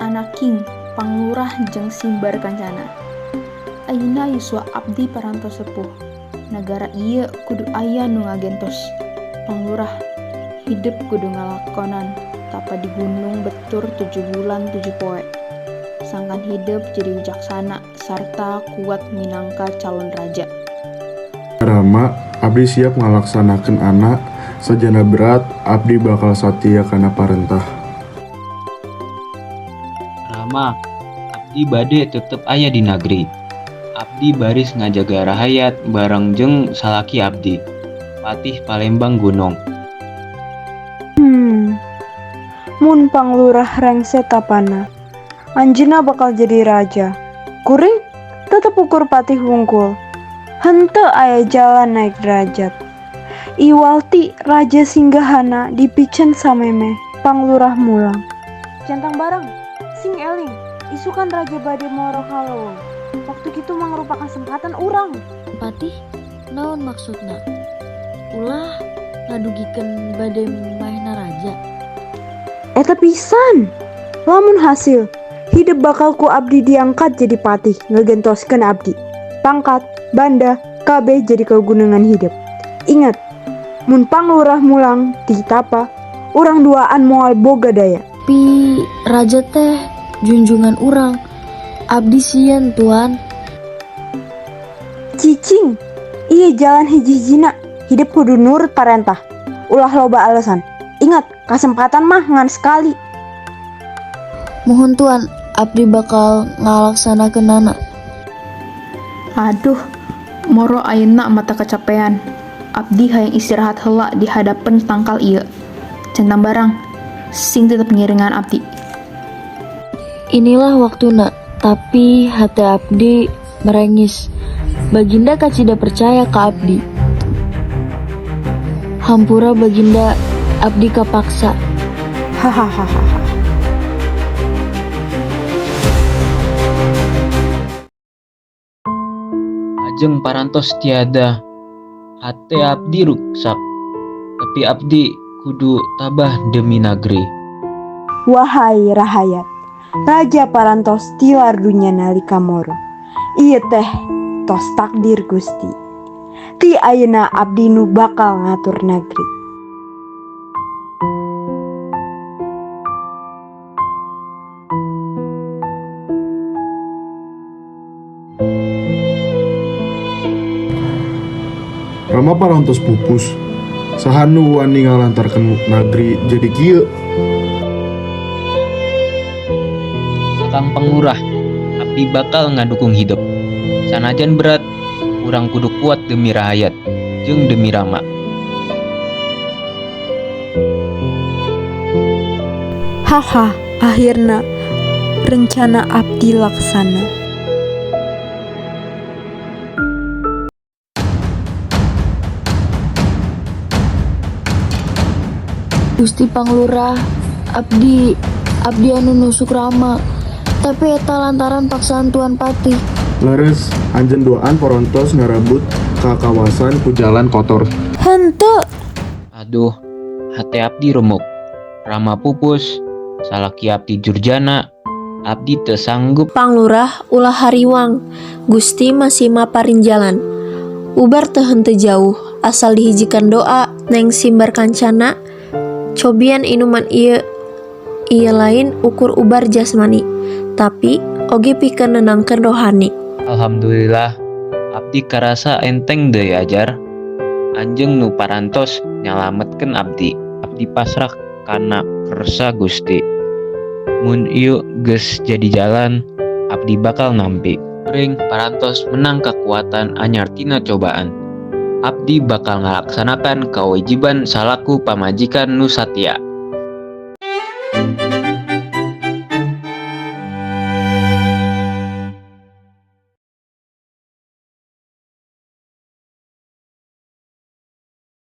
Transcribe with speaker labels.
Speaker 1: Anaking, Panglurah jeung Simbar Kancana. Ayeuna yuswa abdi parantos sepuh. Nagara ieu kudu aya nu ngagentos. Panglurah, hidep kudu ngalakonan tapa di gunung batur 7 bulan 7 poe. Sangkan hidep jadi wicaksana sarta kuat minangka calon raja.
Speaker 2: Rama, abdi siap ngalaksanakeunana. Sajana berat, abdi bakal satia kana parentah.
Speaker 3: Rama, abdi bade tetep aya di nagri. Abdi baris ngajaga rahayat bareng jeung salaki abdi, Patih Palembang Gunung.
Speaker 4: Mun Panglurah rengse tapana, anjeunna bakal jadi raja. Kuring tetep ukur patih wungkul. Henteu aya jalan naik derajat. Iwal ti raja singgahana dipiceun samemeh Panglurah mulang. Centang barang, sing eling, isukan raja bade moro ka leuweung. Waktu kitu mangrupa kasempatan urang.
Speaker 5: Patih, naon maksudna? Ulah ngadugikeun bade maehna raja.
Speaker 4: Eta pisan. Lamun hasil, hidep bakal ku abdi diangkat jadi patih ngagentoskeun abdi. Pangkat, banda, kabeh jadi kagunungan hidep. Ingat, mun Panglurah mulang ti tapa, urang duaan moal boga daya.
Speaker 5: Pi raja teh junjungan urang. Abdi sieun, Tuan.
Speaker 4: Cicing, ieu jalan hiji-hijina, hidep kudu nurut parentah. Ulah loba alasan. Ingat, kasempatan mah ngan sekali.
Speaker 5: Muhun, Tuan, abdi bakal ngalaksanakeunana.
Speaker 1: Aduh, moro ayeuna mata kacapean. Abdi hayang istirahat heula di hadapeun tangkal ieu. Centang barang, sing tetep ngiringan abdi.
Speaker 5: Inilah waktuna, tapi hati abdi merengis. Baginda kacida percaya ka abdi. Hampura, Baginda, abdi kapaksa.
Speaker 4: Hahaha.
Speaker 3: Ajeng parantos tiada. Hate abdi ruksak. Tapi abdi kudu tabah demi nagri.
Speaker 4: Wahai rahayat, raja parantos tilar dunya nalika moro. Ieu teh tos takdir Gusti. Ti ayeuna abdi nu bakal ngatur nagri.
Speaker 2: Rama parantos pupus. Saha nu wani ngalantarkeun nagri jadi kieu?
Speaker 3: Akang Panglurah, abdi bakal ngadukung hidep. Sanajan berat, urang kudu kuat demi rahayat jeung demi Rama.
Speaker 4: Haha, akhirna rencana abdi laksana.
Speaker 5: Gusti Panglurah, abdi anu nusuk Rama. Tapi eta lantaran paksaan Tuan Patih.
Speaker 2: Leres, anjeun duaan parantos ngarebut kakawasan ku jalan kotor.
Speaker 4: Henteu.
Speaker 3: Aduh, hate abdi remuk. Rama pupus, salaki abdi jurjana, abdi teu sanggup.
Speaker 6: Panglurah, ulah hariwang. Gusti masih maparin jalan. Ubar teu henteu jauh, asal dihijikan doa. Neng Simbar Kancana, cobian inuman ieu. Ieu lain ukur ubar jasmani, tapi oge pikeun nenangkeun rohani.
Speaker 3: Alhamdulillah, abdi karasa enteng deui ajar. Anjeun nu parantos nyalametkeun abdi. Abdi pasrah kana kersa Gusti. Mun ieu geus jadi jalan, abdi bakal nampi. Kuring parantos menang kekuatan anyar tina cobaan. Abdi bakal ngalaksanakan kewajiban salaku pamajikan nu satia.